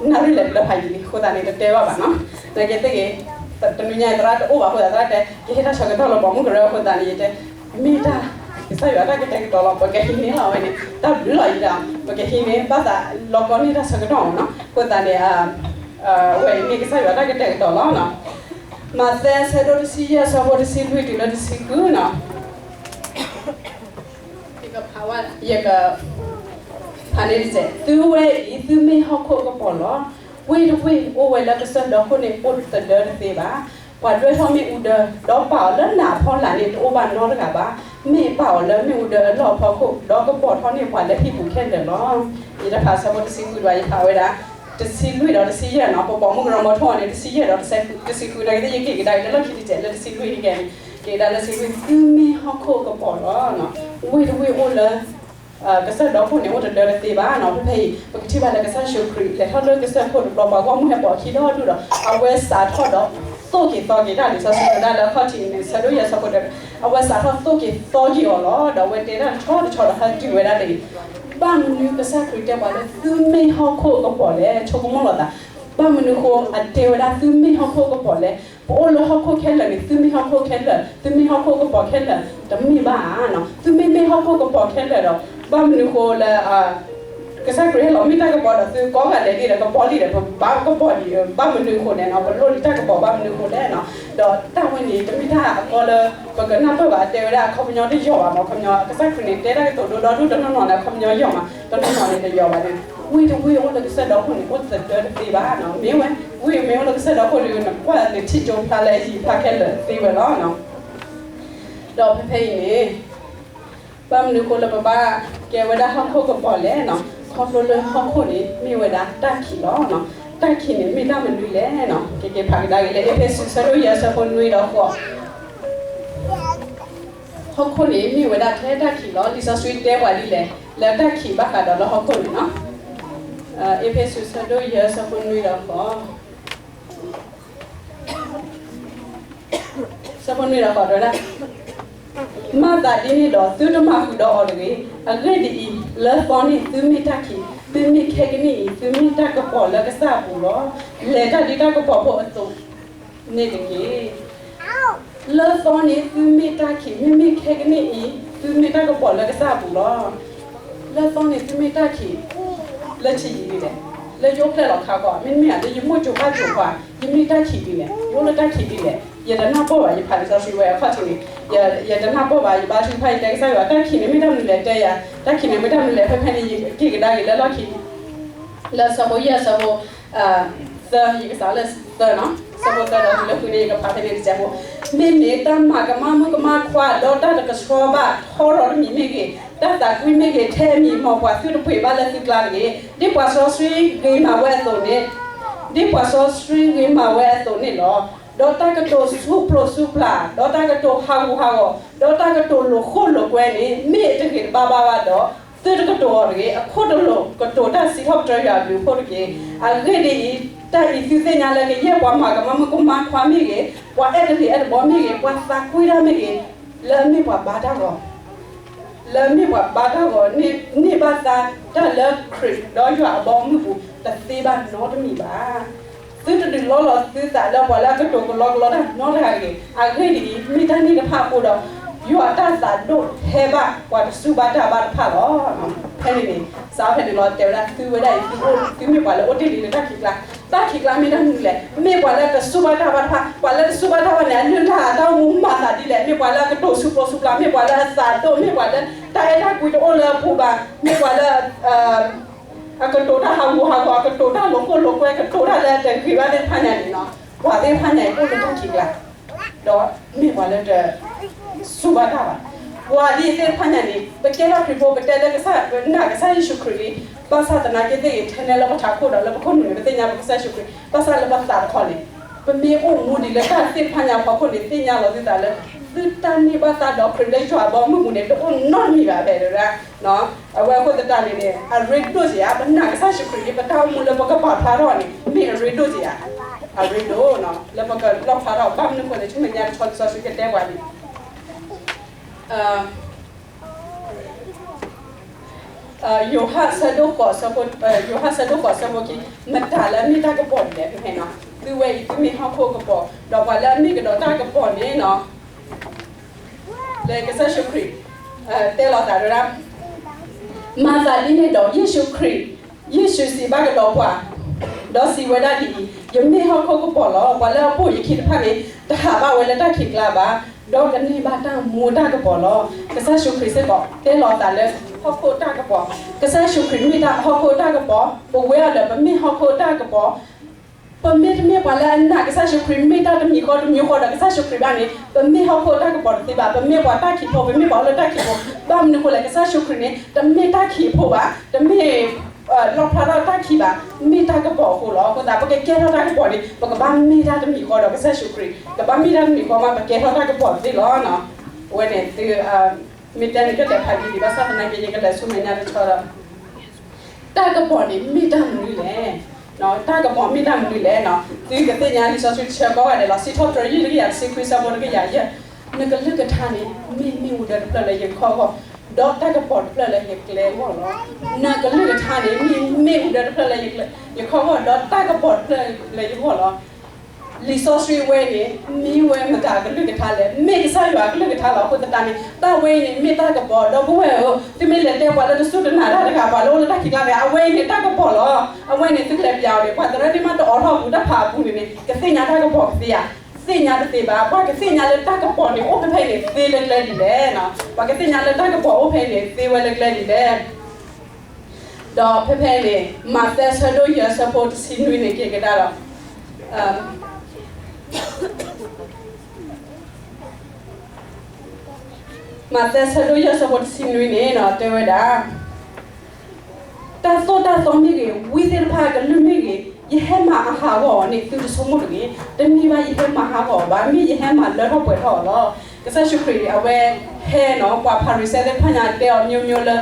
နၣ်ရံၣ်လဲၤလၢဖးယံၤလံ အဃိသတးန့ၣ် တတဲဘၣ်ဘၣ်နီၤ နာ်က့သ့ၣ်ဂ့ၤ တနံၤညါသရၣ်တအိၣ်ဘၣ်အဃိသတး သရၣ်တဲ ယဟ့ၣ်တၢ်ဆၢကတီၢ်လၢပိာ်မုၣ်ကရၢအဃိသတးန့ၣ် ယတဲ မ့ၢ်တၢ် ကစၢ်ယွၤတၢ်ကတဲာ်ကတီၤလီၤ ပကဟံးန့ၢ်လီၤဝဲန့ၣ် တၢ်ဘျုးလီၤအံၤဒီး ပကဟံးန့ၢ်ဘၣ်သးလီၤကီန့ၢ်တၢ်ဆၢကတီၢ်မ့ၢ်နီၤ အဃိသတးန့ၣ် ဝဲအံၤမ့ၢ်ကစၢ်ယွၤတၢ်ကတဲာ်ကတီၤလီၤနီၤ မးသဲဆၢဒိၣ်တဆံယဲၢ် အဆၢဖိတဆံလွံၢ်တုၤလၢတဆံဃုနီၤ ယကဖးဝဲ ယကဖးန့ၣ်တစဲး သုဝဲအံၤ သုမ့ၢ်ဟီၣ်ခိၣ်အကပီၤလီၤ. ဝ့ၢ်တဝ့ၢ်အိၣ်ဝဲလၢကစၢၢ်ဒီခိၣ်န့ၣ် အိၣ်သဒၢတသ့ဘၣ်. ပှၤဒွဲၣ်ထီၣ်မ့ၣ်အူဒၢ ဒီးပာ်အီၤလၢနးအဖီလာ်န့ၣ် တအိၣ်ဘၣ်နီတဂၤဘၣ်. မ့ၢ်ပာ်အီၤလၢမ့ၣ်အူဒၢအလီၢ်အဖီခိၣ် ဒီးကပီၤထီၣ်န့ၢ်ပှၤလၢဟံၣ်ပူၤခဲလၢာ်လီၤ. ယတဖးဆၢဖိတဆံဃုဘၣ် ယဖးဝဲဒၣ် တဆံလွံၢ်ဒီးတဆံယဲၢ်နီၤ ပပိာ်မုၣ်ကရၢမ်ထိၣ်အီၤန့ၣ် တဆံယဲၢ်ဒီးတဆံဃု နာ်က့သ့ၣ် ယက့ၤကဒါက့ၤလၢလီၢ်ခံတစဲးလၢတဆံလွံၢ်န့ၣ်ကဲန့ၣ် က့ၤကဒါလၢတဆံလွံၢ် သုမ့ၢ်ဟီၣ်ခိၣ်အကပီၤလီၤ. ဝ့ၢ်တဝ့ၢ်အိၣ်လၢ ကစၢၢ်ဒီခိၣ်န့ၣ် အိၣ်တဒၢတသ့ဘၣ်နီၤ. ဖဲဖဲအံၤ ပကထံၣ်ဘၣ်လၢကစၢ်ယ့ၣ်ၡူးခရံာ် လဲၤထီၣ်လၢကစၢၢ်ခိၣ်တဘျီ ပှၤဂီၢ်မုၢ်ဟဲပိာ်အခံဒီဒူၣ်ဒီး အဝဲစးထီၣ်ဒီး သိၣ်က့ၤသီက့ၤတၢ် လံာ်စီဆှံတဲဒၣ်လၢအခီၣ်ထံးန့ၣ် ဆၢဒိၣ်ယဲၢ်ဆၢဖိတၢ အဝဲစးထီၣ်သိၣ်က့ၤသီက့ၤအီၤလီၤ. ဒီးအဝဲတဲတၢ်တဆီတဆီဒီး ဟဲတုၤဝဲဒၣ်တဂ့ၤ. ဘၣ်မနုၤကစၢ်ခရံာ်တဲပှၤလၢသုမ့ၢ်ဟီၣ်ခိၣ်ကပီၤလဲၣ်, ဆိကမိၣ်လီၤသး ဘၣ်မနုၤဃိအတဲဝဲဒၣ်သုမ့ၢ်ဟီၣ်ခိၣ်ကပီၤလဲၣ်. ပအိၣ်လၢဟီၣ်ခိၣ်ခဲလၢာ်န့ၣ် သုမ့ၢ်ဟီၣ်ခိၣ်ခဲလၢာ်, သုမ့ၢ်ဟီၣ်ခိၣ်ကပီၤခဲလၢာ် တမ့ၢ်ဘၣ်ဧါနီၤ. သုမ့ၢ်မ့ၢ်ဟီၣ်ခိၣ်ကပီၤခဲလၢာ်ဒီး ဘၣ်မနုၤဃိလၢ ကစၢ်ခရံာ်ဟဲလီၤမ့ၢ်တၢ်ကပီၤဒီး သုကိးဂၤဒဲးဒ်ဒီး ကပီၤလံဒီး ပဘၣ်ကပီၤဒံး ဘၣ်မနုၤအဃိလဲၣ်နီၤ, ပလိၣ်လံတၢ်ကပီၤဘၣ်မနုၤအဃိလဲၣ်နီၤ. ဒီးတၢ်ဝဲန့ၣ် တမ့ၢ်တၢ်အကီလၢ ပကနၢ်ပၢၢ်ဘၣ် တဲဝဲဒၣ်အခီပညီတယိာ်ဘၣ်မး, အခီပညီ ကစၢ်ခရံာ်န့ၣ် တဲတၢ်ကတိၤဒိဒီဒူၣ်တနီၤနီၤန့ၣ် အခီပညီယိာ်မး, တနီၤနီၤန့ၣ်တယိာ်ဘၣ်န့ၣ်, ဝ့ၢ်တဝ့ၢ်အိၣ်လၢကစၢၢ်ဒီခိၣ်န့ၣ် အိၣ်တဒၢတသ့ဘၣ်နီၤ. မ့ၢ်ဝဲ ဝ့ၢ်မ့ၢ်အိၣ်လၢကစၢၢ်ဒီခိၣ်ဒီး နကွၢ်နထံၣ်ကၠိဖျါလၢအယံၤဖျါခဲလၢာ်သ့ဝဲလီၤနီၤ. ဒီးဖဲဖဲအံၤန့ၣ် ဘၣ်မနုၤဃိလၢပဘၣ်ကဲဝဲဒၣ်ဟီၣ်ခိၣ်ကပီၤလဲၣ်နီၤ, ခီဖျိလၢဟီၣ်ခိၣ်န့ၣ် မ့ၢ်ဝဲဒၣ်တၢ်ခံးလီၤနီၤ. တၢ်ခံးန့ၣ်မ့ၢ်တၢ်မနုၤလဲၣ်နီၤ, ကက့ၤဖးကဒါက့ၤလၢ အ့းဖ့းစူး ဆၢဒိၣ်ယဲၢ် ဆၢဖိနွံဒီးဃိး, ဟီၣ်ခိၣ်န့ၣ်မ့ၢ်ဝဲဒၣ်ထဲတၢ်ခံးလီၤ. လံာ်စီဆှံတဲပှၤဒ်လဲၣ် လၢတၢ်ခံးဘၣ်ဃးဒီးလၢဟီၣ်ခိၣ်န့ၣ်နီၤ. အ့းဖ့းစူး ဆၢဒိၣ်ယဲၢ် ဆၢဖိနွံဒီးဃိး ဆၢဖိနွံဒီးဃိးတဲဝဲဒၣ်, မၤသးဒ်န့ၣ်ဒီး သုတမၤဃုာ်ဒီးအီၤတဂ့ၤ. အဂ့ၢ်ဒ်အံၤ, လၢသီန့ၣ်သုမ့ၢ်တၢ်ခံး, မ့မ့ၢ်ခဲကနံၣ်အံၤ သုမ့ၢ်တၢ်ကပီၤလၢကစၢ်အပူၤလီၤ. လဲၤတၢ်ဒ်တၢ်ကပီၤဖိအသိးန့ၣ်တက့ၢ်. လၢသီန့ၣ်သုမ့ၢ်တၢ်ခံး, မ့မ့ၢ်ခဲကနံၣ်အံၤ သုမ့ၢ်တၢ်ကပီၤလၢကစၢ်အပူၤလီၤ. လၢသီန့ၣ်သုမ့ၢ်တၢ်ခံး, လၢဆံးယံာ်ဒ်လဲၣ်, လၢယအိၣ်ဖျဲၣ်လီၤခါခီ, မ့မ့ၢ်လၢယမိၢ်စိၤပၢ်စိၤပှၤ, ယမ့ၢ်တၢ်ခံးဒ်လဲၣ်, ယအိၣ်လၢတၢ်ခံးဒ်လဲၣ်, ယတနၢ်ပၢၢ်ဘၣ်, ယဖးလံာ်စီဆှံဝဲအခီၣ်ထံးန့ၣ်, ယတနၢ်ပၢၢ်ဘၣ်, ယဘါထုကဖၣ် ယတဲကစၢ်ယွၤ တၢ်ခံးန့ၣ်မ့ၢ်တၢ်မနုၤလဲၣ် တဲယၤ, တၢ်ခံးန့ၣ်မ့ၢ်တၢ်မနုၤလဲၣ်, ဖဲဖဲန့ၣ် ယက့ၤကဒါက့ၤလၢလီၢ်ခံ လၢဆၢဖိယဲၢ် ဆၢဖိ သၢ, ယကစးလၢသၢနီၤ, ဆၢဖိသၢဒီးတုၤလၢဃုန့ၣ် ယကဖးဖဲန့ၣ်တစဲးဖိ, မ့မ့ၢ်တၢ်မၤကမၣ်မုၣ်ကမၣ်ခွါ ဒီးတၢ်တကဆှီဘၣ်ထီရီၤတမံၤမ့ၢ်ဂ့ၤ, တၢ်သးကွံမ့ၢ်ဂ့ၤ, ထဲအမံၤအမီၤပှၤသုတပှ့ၤဘၣ်လၢသုကျါတဂ့ၤ. ဒ်ပှၤစီဆှံဂ့ၤမးဝဲအသိးန့ၣ်, ဒ်ပှၤစီဆှံဂ့ၤမးဝဲအသိးန့ၣ်လီၤ. ဒီးတၢ်ကတိၤဆူၣ်ပျိဆူၣ်ပျၢ်, ဒီးတၢ်ကတိၤဟးဂူာ်ဟးဂီၤ, ဒီးတၢ်ကတိၤလိာ်ဃိလိာ်ကွဲန့ၣ် မ့ၢ်တဂ့ၤတဘၣ်ဘၣ်ဘၣ်ဒီး, သုတကတိၤအီၤတဂ့ၤ. အခိၣ်တလိာ်ကတိၤတၢ်စံးထီၣ်ပတြၢၤယွၤအဘျုးအဖှိၣ်တက့ၢ်. အဂ့ၢ်ဒ်အံၤ, တၢ်အံၤသုသ့ၣ်ညါလၢကယဲၢ်ပှၤမၤကမၣ်မုၣ်ကမၣ်ခွါမ့ၢ်ဂ့ၤ, ပှၤအဲၣ်တလံၤအဲၣ်တဘီမ့ၢ်ဂ့ၤ, ပှၤသးကွံတၢ်မ့ၢ်ဂ့ၤ, လၢအမ့ၢ်ပှၤဘါတၢ်ဂီၤ လၢအမ့ၢ်ပှၤဘါတၢ်ဂီၤန့ၣ် န့ၢ်ဘၣ်သးတၢ်လၢခရံာ်ဒီးယွၤအဘီအမုၢ်ပူၤတသ့ဘၣ်နီတမံၤဘၣ်. သုတဒုးလီလီၤသုသးလၢပှၤလၢအကတိၤကလီကလီတၢ်နီတဂၤတဂ့ၤ. အဂ့ၢ်ဒ်အံၤ, မ့ၢ်တၢ်န့ၣ်တဖၣ်အဃိဒီး, ယွၤတၢ်သးဒိၣ်ဟဲဘၣ်ပှၤတစူၢ်ဘၣ်တၢ်ဘၣ်တဖၣ်လီၤ. ဖဲန့ၣ်န့ၣ် စးဖဲန့ၣ်လီၤ တဲဝဲဒၣ် သုဝဲဒၣ်အံၤ သုအိၣ် သုမ့ၢ်ပှၤလၢအိၣ်တ့ၢ်လံလၢတၢ်ခံးကျါ, တၢ်ခံးကျါမ့ၢ်တၢ်မနုၤလဲၣ်, မ့ၢ်ပှၤလၢတစူၢ်ဘၣ်တၢ်ဘၣ်တဖၣ်, ပှၤလၢတစူၢ်ဘၣ်တၢ်ဘၣ်န့ၣ် အလုၢ်အလၢ်အတၢ်အိၣ်မူမၤသးဒ်လဲၣ်, မ့ၢ်ပှၤလၢအကတိၤဆူၣ်ပျိဆူၣ်ပျၢ်, မ့ၢ်ပှၤလၢအသးဒိၣ်, မ့ၢ်ပှၤလၢတၢ်အဲၣ်တၢ်ကွံတအိၣ်လၢအပူၤဘၣ်, မ့ၢ်ပှၤလၢ အကတိၤတၢ်ဟးဂူာ်ဟးဂီၤ, အကတိၤတၢ်လိာ်ဃိလိာ်ကွဲ, အကတိၤတၢ်လၢတဂ့ၤဘၣ်သ့ၣ်တဖၣ်ညါန့ၣ်နီၤ, ပှၤသ့ၣ်တဖၣ်ညါအံၤအိၣ်လၢတၢ်ခံးကျါ, ဒီးမ့ၢ်ပှၤလၢတစူၢ်ဘၣ်တၢ်ဘၣ်. ပှၤဒ်အံၤသ့ၣ်တဖၣ်ညါန့ၣ် ပကဲထီၣ်ခရံာ်ဖိ ပတဲလၢကစၢ် ပနာ်ကစၢ်ယ့ၣ်ၡူးခရံာ်လံ, ဘၣ်ဆၣ်သနာ်က့သ့ၣ်ဂ့ၤ ထဲနဲလၢပထးခိၣ်ဒီးလၢပခိၣ်နူာ်န့ၣ် ပသ့ၣ်ညါပကစၢ်ယ့ၣ်ၡူးခရံာ်, ဘၣ်ဆၣ်လၢပသးတခီန့ၣ် ပမ့ၢ်အိၣ်မူဒံးလၢတၢ်သ့ၣ်တဖၣ်ညါအဖီခိၣ်န့ၣ် သ့ၣ်ညါလီၤသုသးလၢ သုတၢ်န့ၢ်ဘၣ်သးဒီးခရံာ်လၢယွၤအဘီအမုၢ်ပူၤန့ၣ် တအိၣ်နီတမံၤဘၣ်ဖဲဒၣ် အဝဲအဃိသတးန့ၣ်န့ၣ် အရ့ဒိၣ်က့ၤဧါ, ပနာ်ကစၢ်ယ့ၣ်ၡူးခရံာ်လံ ပတၢ်အိၣ်မူလၢပကပာ်ဖျါထီၣ်န့ၣ် မ့ၢ်အရ့ဒိၣ်က့ၤဧါ, အရ့ဒိၣ် လၢပကလီၣ်ဖျါထီၣ် ဘၣ်မနုၤအဃိလဲၣ် ဆူမဲာ်ညါတဆီလံာ်စီဆှံကတဲပှၤန့ၣ် ယိၤဟၣ်ဆၢဒိၣ်ဃိးဆၢဖိ, ယိၤဟၣ်ဆၢဒိၣ်ဃိးဆၢဖိခံ, မတၤလၢအမ့ၢ်တၢ်ကပီၤဒ်လဲၣ် ဖဲဖဲနီၤ, သုဝဲအံၤသုမ့ၢ်ဟီၣ်ခိၣ်ကပီၤ, ဒီးပှၤလၢအမ့ၢ်ကဒီးတၢ်ကပီၤန့ၣ်နီၤ လၢကစၢ်ယ့ၣ်ၡူးခရံာ် တဲလီၤသးဒၣ် မၤသးဒ်န့ၣ်ဒီး ယ့ၣ်ၡူးခရံာ်, ယ့ၣ်ၡူးစံးဘၣ်ကဒီးပှၤ, ဒီးစံးဝဲဒၣ်ဒ်အံၤ, ယမ့ၢ်ဟီၣ်ခိၣ်ကပီၤလီၤ. ပှၤလၢအပိာ်ယခံတဖၣ်န့ၣ် တဟးဘၣ်ဝဲလၢတၢ်ခံးကျါဘၣ်, ဒီးကန့ၢ်ဘၣ်တၢ်မူတၢ်ကပီၤလီၤ. ကစၢ်ယ့ၣ်ၡူးခရံာ်စ့ၢ်ကီး တဲလီၤသးလၢ ဟီၣ်ခိၣ်တၢ်ကပီၤ, ကစၢ်ယ့ၣ်ၡူးခရံာ်မ့ၢ်တၢ်ဟီၣ်ခိၣ်တၢ်ကပီၤ, ပဝဲအီၤဒီး ပမ့ၢ်ဟီၣ်ခိၣ်တၢ်ကပီၤ ပမ့တမ့ၢ်ပှၤလၢအနာ်ကစၢ်ယ့ၣ်ၡူးခရံာ် မ့ၢ်တၢ်တမံၤဃီတမံၤဃီဒီးကစၢ်ယ့ၣ်ၡူးခရံာ်ဘၣ်န့ၣ် ပမ့ၢ်ဟီၣ်ခိၣ်တၢ်ကပီၤတသ့ဘၣ်, ပမ့ၢ်ပှၤတၢ်ခံးဖိ, ပမ့ၢ်ပှၤအိၣ်လၢတၢ်ခံးဖိ, ဘၣ်မနုၤအဃိလဲၣ် ကစၢ်ယ့ၣ်ၡူးခရံာ်န့ၣ် တမ့ၢ်တၢ်ခံးဖိဘၣ်, တမ့ၢ် လီၣ်ဖျါထီၣ်တၢ်ခံးဘၣ်, မ့ၢ်တၢ်ကပီၤအဃိလီၤ. အဃိသတး ပကကဲထီၣ်တၢ်ကပီၤန့ၣ် ပကဘၣ်မ့ၢ်တၢ်တမံၤဃီဒီးကစၢ်ယ့ၣ်ၡူးခရံာ်, ကဘၣ်မ့ၢ်တၢ်တမံၤဃီမး ပကဲထီၣ်တၢ်ကပီၤသ့လီၤ. အဝဲန့ၣ်သု မ့ၢ်တဲန့ၣ်ကလဲၤဖးဒံးဒံး ဘၣ်ဆၣ်သနာ်က့ ယကလဲၤဆူမဲာ်ညါတဆီဒီး တၢ်ကပီၤန့ၣ်မ့ၢ်တၢ်မနုၤလဲၣ်. တၢ်ကပီၤမ့ၢ်တၢ်မနုၤလဲၣ်. သုကသ့ၣ်ညါလံာ်စီဆှံတဆၢကိးဂၤဒဲးလီၤ. စံးထီၣ်ပတြၢၤယုၢ်တကယၤတဆံခွံ ဆၢဖိတကယၤယဲၢ်, နကလုၢ်ကထါန့ၣ် မ့ၢ်မ့ၣ်အူဒၢတဖျၢၣ်လၢယခီၣ်ဂီၢ်, ဒီးတၢ်ကပီၤတဖျၢၣ်လၢယကျဲအဂီၢ်လီၤ. နကလုၢ်ကထါန့ၣ် မ့ၢ်မ့ၣ်အူဒၢတဖျၢၣ်လၢယခီၣ်ဂီၢ်, ဒီးတၢ်ကပီၤတဖျၢၣ်လၢယဂီၢ်လီၤ. လံာ်စီဆှံဝဲန့ၣ် မ့ၢ်ဝဲမတၤအကလုၢ်ကထါလဲၣ်. မ့ၢ်ကစၢ်ယွၤအကလုၢ်ကထါလီၤ. အဃိသတးန့ၣ် တၢ်ဝဲအံၤန့ၣ် မ့ၢ်တၢ်ကပီၤ, ဒီပုၢ်ဝဲၢ်ဧၢ, သုမ့ၢ်လဲၤတဲပှၤလၢတစူၢ်တနာ်တၢ်တဂၤ, ပှၤလၢအိၣ်လၢတၢ်ခံးကျါတဂၤ, အဝဲအံၤန့ၣ် တၢ်ကပီၤလီၤ. အဝဲန့ၣ် သုကလဲၤပျးအီၤန့ၣ် ပှၤတရၢန့ၣ်မ့ၢ်တအိးထီၣ်ဘူးတၢ်ဖးအပူၤန့ၣ်န့ၣ် ကသ့ၣ်ညါတၢ်ကပီၤကသ့ဧါ. သ့ၣ်ညါတသ့ဘၣ်. ပှၤကသ့ၣ်ညါလၢတၢ်ကပီၤန့ၣ် အိၣ်ဖဲဖဲအံၤန့ၣ် သ့လၢကျဲဒ်လဲၣ်. ပှၤကသ့ၣ်ညါလၢတၢ်ကပီၤအိၣ်ဖဲအံၤန့ၣ် သ့ဝဲလၢကျဲဒ်လဲၣ်. ဒီးဖဲဖဲန့ၣ် မးသဲဆၢဒိၣ်ယဲၢ်ဆၢဖိတဆံနွံန့ၣ် က့ၤကဒါဒီး မးသဲဆၢဒိၣ်ယဲၢ်ဆၢဖိတဆံနွံန့ၣ် တဲဝဲဒၣ် တၢ်သိၣ်တၢ်သီမ့ၢ်ဂ့ၤ, ဝံသ့ၣ်တဖၣ်အကလုၢ်မ့ၢ်ဂ့ၤ, ယဟဲမၤအဟးဂီၤအီၤန့ၣ် သုတဆိကမိၣ်တဂ့ၤ. တမ့ၢ်ဘၣ်ယဟဲမၤဟးဂီၤအီၤဘၣ်, မ့ၢ်ယဟဲမၤလၢထီၣ်ပှဲၤထီၣ်အီၤလီၤ. ကစၢ်ယ့ၣ်ၡူးခရံာ်အဝဲဟဲနီၤ, ပှၤဖၤရံၤၡဲသ့ၣ်တဖၣ်ညါတဲအီၤ မျိုးမျိုး လၢ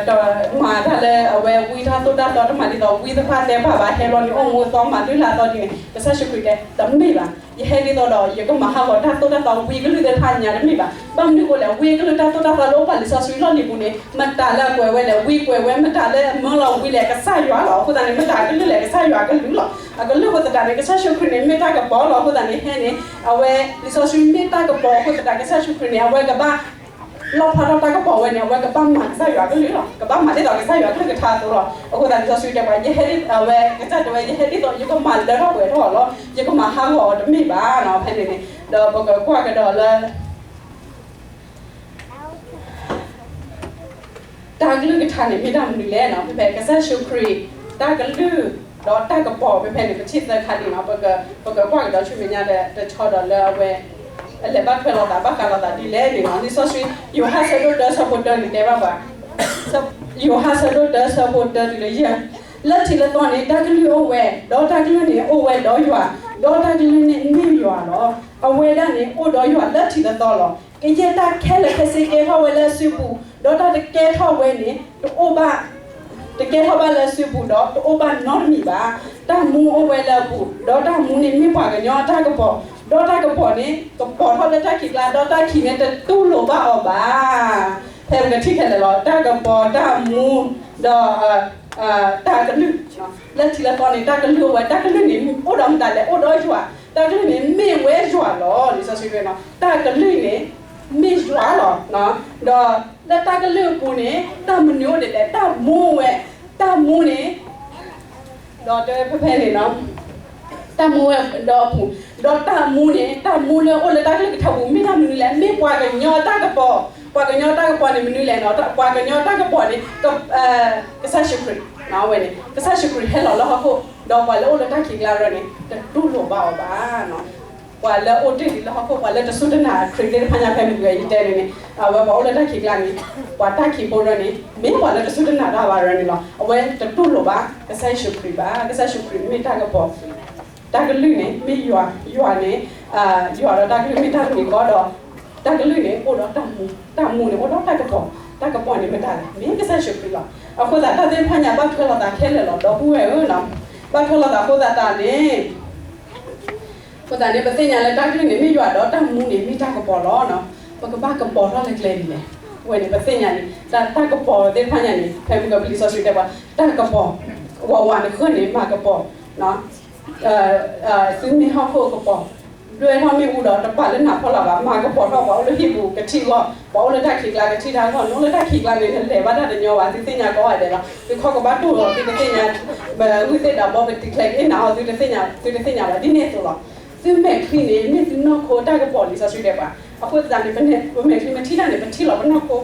တမၤတၢ်လၢအဝဲ ဝံတၢ်သိၣ်တၢ်သီတမၤဒ်သိး ဝံသ့ၣ်တဖၣ်တဲဘၣ်ဘၣ်, ဟဲလီၤန့ၣ် အိၣ်မူအသီမၤလုၢ်လၢ်သီဒ်န့ၣ်, ကစၢ်ယ့ၣ်ၡူးခရံာ်တဲ တမ့ၢ်ဘၣ်. ယဟဲဒ်သိးဒီး ယကမၤဟးဂီၤတၢ်သိၣ်တၢ်သီဝံအကလုၢ်သ့ၣ်တဖၣ်ညါတမ့ၢ်ဘၣ်. ဘၣ်မနုၤအဃိလဲၣ်, ဝံအကလုၢ်တၢ်သိၣ်တၢ်သီလၢအိၣ်ပှၤလံာ်စီဆှံလီၢ်လံၤပူၤန့ၣ် မတၤလၢအကွဲးဝဲလဲၣ်, ဝံကွဲးဝဲ, မတၤလၢအမၢလီၤဝံလဲၣ်, ကစၢ်ယွၤလီၤ. အဃိသတးန့ၣ် မတၤအကလုၢ်လဲၣ်, ကစၢ်ယွၤအကလုၢ်လီၤ. အကလုၢ်အဃိသတးန့ၣ် ကစၢ်ယ့ၣ်ၡူးခရံာ်န့ၣ် မ့ၢ်တၢ်ကပီၤလီၤ. အဃိသတးန့ၣ် ဟဲန့ၣ် အဝဲ လံာ်စီဆှံမ့ၢ်တၢ်ကပီၤအဃိသတး ကစၢ်ယ့ၣ်ၡူးခရံာ်န့ၣ် အဝဲကဘၣ် လီၣ်ဖျါထီၣ်တၢ်ကပီၤဝဲန့ၣ် အဝဲကဘၣ်မၤကစၢ်ယွၤအကလုၢ်လီၤ. ကဘၣ်မၤဒ်သိးကစၢ်ယွၤအကလုၢ်ကထါအသိးလီၤ. အဃိသတးလံာ်စီဆှံတဲပှၤ ယဟဲဒ်အဝဲ ကစၢ်တဲဝဲ ယဟဲဒ်သိး ယကမၤလၢထီၣ်ပှဲၤထီၣ်အီၤလီၤ. ယကမၤဟးဂီၤအီၤတမ့ၢ်ဘၣ်နီၤ. ဖဲန့ၣ်န့ၣ် ဒီးပကကွၢ်ကဒီးလၢ တၢ်ကလုၢ်ကထါန့ၣ် မ့ၢ်တၢ်မနုၤလဲၣ်နီၤ. ဖဲဖဲကစၢ်ယ့ၣ်ၡူးခရံာ် တၢ်ကလုၢ် ဒီးတၢ်ကပီၤ ဖဲဖဲန့ၣ် ပထံၣ်သၢခါလံနီၤ. ပကကွၢ်ကဒီးဆူမဲာ်ညါဒီး တဆီဒီးလၢအဝဲ အလဲၤဘၣ်ထွဲလိာ်သး ဘၣ်ဃးလိာ်သးဒ်လဲၣ်န့ၣ်နီၤ. လံာ်စီဆှံ ယိၤဟၣ်ဆၢဒိၣ်တၢ ဆၢဖိတၢန့ၣ် တဲဘၣ်ပှၤ ယိၤဟၣ်ဆၢဒိၣ်တၢ ဆၢဖိတၢတုၤလၢယဲၢ်, လၢထံးလၢသီန့ၣ် တၢ်ကလုၢ်အိၣ်ဝဲ, ဒီးတၢ်ကလုၢ်န့ၣ်အိၣ်ဝဲဒီးယွၤ, ဒီးတၢ်ကလုၢ်န့ၣ်မ့ၢ်ယွၤလီၤ. အဝဲဒၣ်န့ၣ်အိၣ်ဒီးယွၤလၢထံးလၢသီလီၤ. ကယဲၢ်တၢ်ခဲလၢာ်ခဲဆ့ကဲထီၣ်ဝဲလၢအစုပူၤ, ဒီးတၢ်တကဲထီၣ်ဝဲန့ၣ် တအိၣ်ဘၣ် တကဲထီၣ်ဘၣ်လၢအစုပူၤဒီး တအိၣ်ဘၣ်နီတမံၤဘၣ်. တၢ်မူအိၣ်ဝဲလၢအပူၤ, ဒီးတၢ်မူန့ၣ်မ့ၢ်ပှၤကညီအတၢ်ကပီၤ, ဒီးတၢ်ကပီၤန့ၣ် ကပီၤထီၣ်လၢတၢ်ခံးကျါ, ဒီးတၢ်ခံးန့ၣ်တတူၢ်လိာ်ဘၣ်အီၤဘၣ်. ဖဲပကထံၣ်ခဲလၢာ်လီၤ. တၢ်ကပီၤ, တၢ်မူ, ဒီး တၢ်ကလုၢ်, လၢထံးလၢသီန့ၣ် တၢ်ကလုၢ်အိၣ်ဝဲ, တၢ်ကလုၢ်န့ၣ် အိၣ်ဒီးမတၤလဲၣ်, အိၣ်ဒီးယွၤ, တၢ်ကလုၢ်န့ၣ်မ့ၢ်ဝဲယွၤလီၤ. လံာ်စီဆှံတဲနီၤ တၢ်ကလုၢ်န့ၣ် မ့ၢ်ယွၤလီၤ. ဒီးလၢတၢ်ကလုၢ်အပူၤန့ၣ် တၢ်မနုၤအိၣ်ဒ်လဲၣ်, တၢ်မူအိၣ်ဝဲ, တၢ်မူန့ၣ် ဒီးတဲဖဲဖဲန့ၣ်နီၤ တၢ်မူဝဲဒီးအပူၤ, ဒီးတၢ်မူန့ၣ် တၢ်မူလၢအိၣ်လၢတၢ်ကလုၢ်ကထါပူၤ မ့ၢ်တၢ်မနုၤလဲၣ်, မ့ၢ်ပှၤကညီတၢ်ကပီၤ, ပှၤကညီတၢ်ကပီၤန့ၣ်မနုၤလဲၣ်နီၤ, ပှၤကညီတၢ်ကပီၤန့ၣ် က ကစၢ်ယ့ၣ်ၡူးခရံာ်, အဝဲန့ၣ် ကစၢ်ယ့ၣ်ၡူးခရံာ်ဟဲလီၤလၢဟီၣ်ခိၣ်, ဒီးပှၤလၢအိၣ်လၢတၢ်ခံးကျါရၢန့ၣ် တတူၢ်လိာ်ဘၣ်အီၤဘၣ်. ပှၤလၢအိၣ်တ့ၢ်လံလၢဟီၣ်ခိၣ်, ပှၤလၢတစူၢ်တနာ်ခရံာ်သ့ၣ်တဖၣ်ညါ ဖဲမုၢ်ဂဲၤယတဲန့ၣ်န့ၣ် အဝဲပှၤအိၣ်လၢတၢ်ခံးကျါန့ၣ် ပှၤတၢ်ခံးဖိရၢန့ၣ် မ့ၢ်ပှၤလၢတစူၢ်တနာ်တၢ်ဘၣ်ရၢန့ၣ်လီၤ. အဝဲတတူၢ်လိာ်ဘၣ်ကစၢ်ယ့ၣ်ၡူးခရံာ်ဘၣ်. ကစၢ်ယ့ၣ်ၡူးခရံာ်မ့ၢ်တၢ်ကပီၤ, တၢ်ကလုၢ်န့ၣ် မ့ၢ်ယွၤ, ယွၤန့ၣ် ယွၤဒီးတၢ်ကလုၢ်မ့ၢ်တၢ်တမံၤဃီဒီး တၢ်ကလုၢ်န့ၣ်အိၣ်ဒီးတၢ်မူ, တၢ်မူန့ၣ်အိၣ်ဒီးတၢ်ကပီၤ, တၢ်ကပီၤန့ၣ်မတၤလဲၣ်, မ့ၢ်ကစၢ်ယ့ၣ်ၡူးခရံာ်လီၤ. အဃိသတး တၢ်သ့ၣ်တဖၣ်ညါဘၣ်ထွဲလိာ်သးခဲလၢာ်လီၤ ဒီပုၢ်ဝဲၢ်ဧၢ, ဘၣ်ထွဲလိာ်သးအဃိသတးန့ၣ် အဃိသတးန့ၣ် ပသ့ၣ်ညါလၢတၢ်ကလုၢ်န့ၣ်မ့ၢ်ယွၤဒီးတၢ်မူန့ၣ်မ့ၢ်တၢ်ကပီၤလီၤ. ပကဘၣ်ကပီၤထီၣ်လၢကျဲဒ်လဲၣ်. ဝဲန့ၣ် ပသ့ၣ်ညါန့ၣ် တၢ်ကပီၤသ့ၣ်တဖၣ်ညါန့ၣ် ဖဲမုၢ်ဂီၤပလံာ်စီဆှံတဲပှၤ တၢ်ကပီၤ, ဝးဝးန့ၣ်ဃၢန့ၣ် မၤကပီၤ သုမ့ၢ်ဟီၣ်ခိၣ်ကပီၤ, ဒွဲၣ်ထီၣ်မ့ၣ်အူဒီးတပာ်လၢနးဖီလာ်ဘၣ်, မၤကပီၤထီၣ်ပှၤအိၣ်လၢဟံၣ်ပူၤကထံၣ်အဂီၢ်, ပှၤအိၣ်လၢတၢ်ခံးကျါကထံၣ်တၢ်အဂီၢ်, နအိၣ်လၢတၢ်ခံးကျါန့ၣ် နလဲၤဘၣ်တၢ်တညီဘၣ်, သုသ့ၣ်ညါကိးဂၤဒဲးလီၤ. သုခီၣ်ကဘၣ်တိၢ်လီၤ, သုတသ့ၣ်ညါ, မုၢ်သ့ၣ်ဒၣ်ဘီပတံၤကျဲၤက့ၤနၤအီၤ, သုတသ့ၣ်ညါဘၣ်, ဒ်န့ၣ်အသိးလီၤ. သုမဲာ်ချံန့ၣ် မ့ၢ်သုနီၢ်ခိတၢ်ကပီၤလံာ်စီဆှံတဲပှၤ. အဃိသတးန့ၣ် ပမဲာ်ချံမ့ၢ်ထံၣ်တၢ်န့ၣ် ပထံၣ်လီၤပနီၢ်ခိ,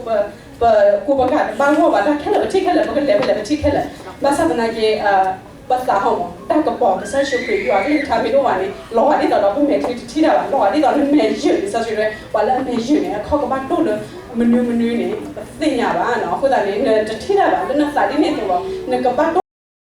ပကူပကၤတဘၣ်ဂီၢ်ဘၣ်, တၢ်ခဲလၢာ်ပထံၣ်ခဲလၢာ်, ပကလဲၤဖဲလဲၣ်ပထံၣ်ခဲလၢာ်. ဘၣ်ဆၣ်သနာ်က့ ပသးဟီၣ်မး တၢ်ကပီၤ ကစၢ်ယ့ၣ်ၡူးခရံာ် ယွၤကလုၢ်ကထါမ့ၢ်တအိၣ်ဘၣ်န့ၣ် လီၤဂာ်ဒ်သိးဒီးပမဲာ်ချံတထံၣ်တၢ်ဘၣ်, လီၤဂာ်ဒ်သိးနမဲာ်ယိာ်န့ၣ် လံာ်စီဆှံတဲ ပှၤလၢအမဲာ်ယိာ်န့ၣ် အခီၣ်ကဘၣ်တိၢ်လၢမနုၤမနုၤန့ၣ် ပသ့ၣ်ညါဘၣ်နီၤ. အဃိသတးန့ၣ် နတထံၣ်တၢ်ဘၣ် လၢနသးဒ်န့ၣ်အသိးလီၤ. နကဘၣ်တိၢ်